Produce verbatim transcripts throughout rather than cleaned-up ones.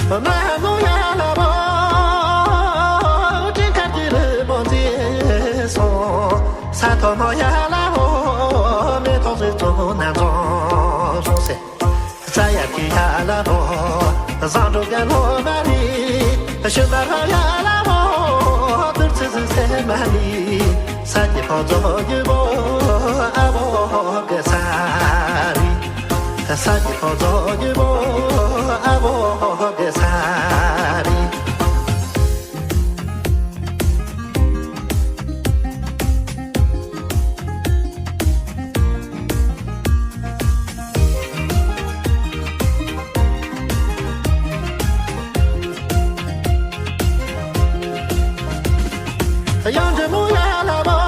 ན་ནོ་ཡ་ལ་བོ། སྤྲིན་དཀར་གྱི་རི་མོ་མཛེས་སོང་། ས་ཐོག་མོ་ཡ་ལ་བོ། མེ་ཏོག་གཟིག་ཚོགས་ནམ་བྱུང་སོང་ཟེར། རྩྭ་ཡར་གྱི་ཡ་ལ་བོ། བཟང་དྲུག་གི་ལོ་མ་རེད། ཤུན་པ་ཡ་ལ་བོ། དུར་ཚི་ཟིག་སེ་མ་རེད། ས་ཀྱི་ཕོ་ཚོ་ཡུ་བོ། ཨ་བོ་གི་ས་རེད། ས་ཀྱི་ཕོ་ཚོ་ཡུ་བོ། ཨ་བོ་གི་ས་རེད། གཡང་འབྲི་མོ་ཡ་ལ་བོ།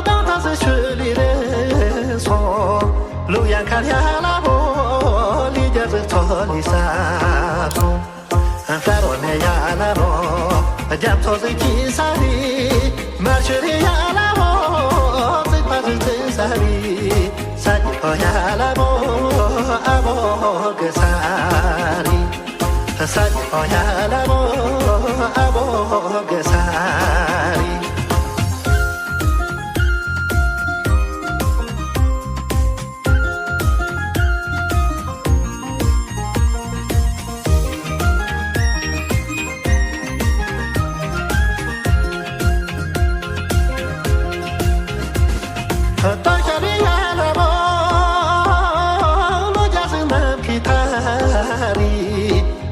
དང་ཐག་སི་ཆུ་ལི་རེ་སོང་། ལུག་ཡ་མཁར་ཡ་ལ་བོ། ལི་རྒྱ་རི་ཚོ་ལི་ས་སོང་། དཀར་བོ་ནས་ཡ་ལ་བོ། རྒྱ་མཚོ་ཟིག་གི་ས་རི། མར་ཤུ་རི་ཡ་ལ་བོ། རྩིག་པ་རི་རྩིག་ས་རི། ས་ཀྱི་ཕོ་ཡ་ལ་བོ། ཨ་བོ་གི་ས་རི། ས་ཀྱི་ཕོ་ཡ་ལ་བོ། ཨ་བོ་གི་ས་རི། ད་ཤ་རི་ཡ་ལ་བོ། ལོ་རྒྱ་སི་ནམ་གི་ཐ་རི།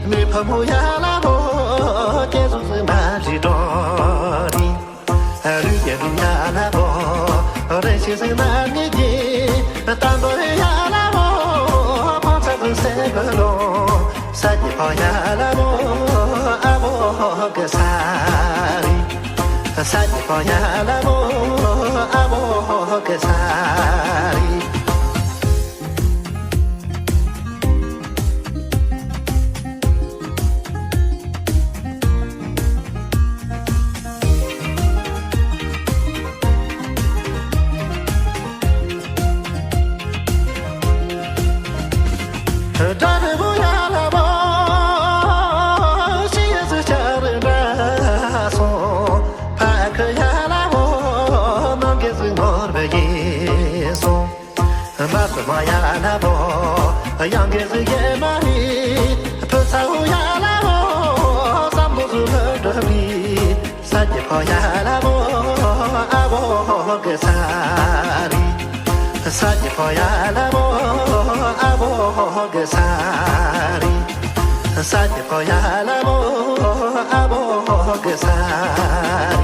མི་ཕ་མོ་ཡ་ལ་བོ། སྐྱེ་སུ་སི་མ་རི་འགྲོ་རི། རུས་ཀྱི་རུས་ཡ་ལ་བོ། རེ་ཞིག་སེ་ན་ངེ་གི། ཏམ་བོ་ཡ་ལ་བོ། ཕོ་ཚ་གི་སེ་གི་ལོ། ས་ཀྱི་ཕོ་ཡ་ལ་བོ། ཨ་བོ་གི་ས་རི། ས་ཀྱི་ཕོ་ཡ་ལ་བོ། ཨ་བོ་གི་ས་རི། དགྲ་རི་བོ་ཡ་ལ་བོ། ཤི་ཡ་སི་ཆ་རི་འདྲ་སོང་། ཕ་ཁི་ཡ་ལ་བོ། ནམ་གི་སི་ནོར་བ་ཡིན་སོང་། མ་སུ་མ་ཡ་ལ་བོ། གཡང་གི་ཟི་གེ་མ་རི། ཕུ་ཚ་བོ་ཡ་ལ་བོ། བསམ་བློ་སུ་ལ་འགྲོ་རི། ས་ཀྱི་ཕོ་ཡ་ལ་བོ། ཨ་བོ་གི་ས་རི། ས་ཀྱི་ཕོ་ཡ་ལ་བོ། ཨ་བོ་གི་ས་རི། ས་ཀྱི་ཕོ་ཡ་ལ་བོ། ཨ་བོ་གི་ས་རི།